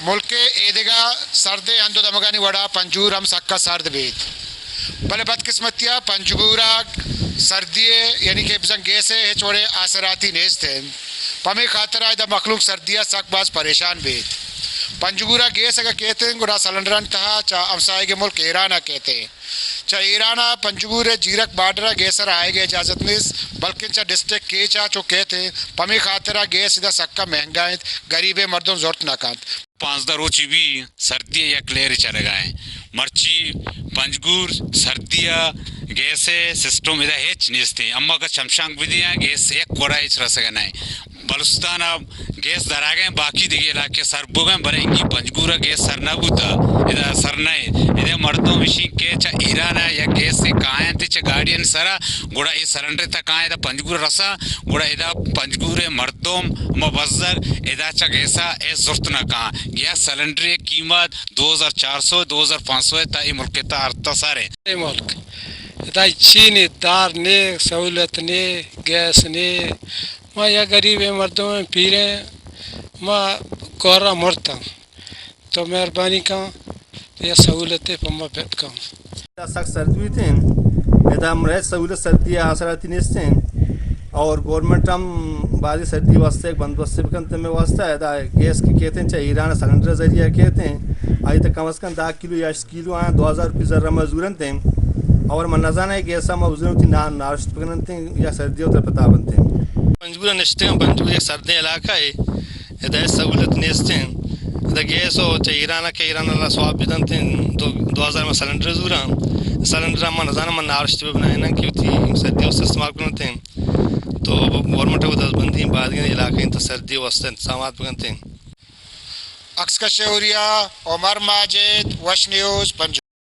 ملک ءِ ایدگہ سردیں ہند ءُ دمگانی وڑا پنجگور ہم سکا سرد بیت، بلے بدقسمتی ءَ پنجگور ءَ سردی ءِ، یعنی کہ بزاں گیس ءِ ہچ وڑیں آسراتی نیست انت۔ پمے خاطر ءَ ادا مخلوق سردی ءَ سک باز پریشان بیت۔ پنجگور ءَ گیس اگہ کیت انت، گڑا سلنڈرانی تہا چہ ہمساہگ ملک ایران ءَ کیت انت۔ چہ ایران ءَ پنجگور ءِ جیرک بارڈر ءَ گیس ءِ را آیگ ءِ اجازت نیست، بلکن چہ ڈسٹرکٹ کیچ ءَ چو کیت انت، پمے خاطر ءَ گیس ادا سکا مہنگا انت، گریبیں مردم زرت نہ کنت۔ پانزدہ روچی بی سردی ءِ یک لہرے چلگا انت۔ مرچی پنجگور سردی ءَ گیس ءِ سسٹم ادا ہچ نیست انت۔ اما اگہ چمشانک بدیاں، گیس یک وڑا ہچ رسگا نہ انت۔ بلوچستان ءَ گیس درآیگ ءَ انت، باقی دگہ علاقہ سر بوگ ءَ انت، بلے انگی پنجگور ءَ گیس سر نہ بوتگ، ادا سر نہ انت۔ ادا مردم اشی کہ چہ ایران ءَ یک گیسے کاینت چہ گاڑیانی سرا، گڑا اے سلنڈر تہ کاینت ادا پنجگور ءَ رساں، گڑا ادا پنجگور ءِ مردم ہما بزگ ادا چہ گیس ءَ اے زرت نہ کاں۔ یک سلنڈرے قیمت دو ہزار چار سو، دو ہزار پانچ سو ءَ تہ اے ملک ءِ تہ ارتہ سر انت۔ اے ملک ادا چی نے، دار نے، سہولت نے، گیس نے، ما یک گریبیں مردمیں پیریں، ما گورا مرتاں۔ تو مہربانی کن، یا سہولتے پہ ما بکن۔ ادا سک سردی بیت انت، ادا ہم رئیت سہولت سردی ءِ آسراتی نیست انت اور گورنمنٹ ہم بازیں سردی ءِ واسطہ یک بندوبستے بکنت ہمے واسطہ۔ ادا گیس کہ کیت انت چہ ایران ءَ سلنڈر ءِ ذریعہ کیت انت، آئی تہ کم از کم دہ کلو یا کلو آں دو ہزار روپی زر ءَ ما زورنت انت۔ اور من نزاناں اے گیس ءَ ما بزوریں وتی نان ناشت بکننت انت یا سردی ءَ وترا پتا بنت انت۔ پنجگور ءَ نشتگاں، پنجگور یک سردیں علاقہ اے، ادا ہچ سہولت نیست انت۔ ادا گیس ءَ چہ ایران ءَ کہ ایران ءَ را سواب بدنت انت، دو، دو ہزار ما سلنڈر زوراں، سلنڈر ءَ ما نزاناں ما ناشت بہ بنائیناں کہ وتی سردی ءِ واسطہ استعمال کننت انت۔ تو گورنمنٹ ءَ وت دزبندی باید انت علاقہ انت سردی ءِ واسطہ انتظامات بکنت انت۔ عکس کش اوریا، عمر ماجد، وش نیوز، پنجگور۔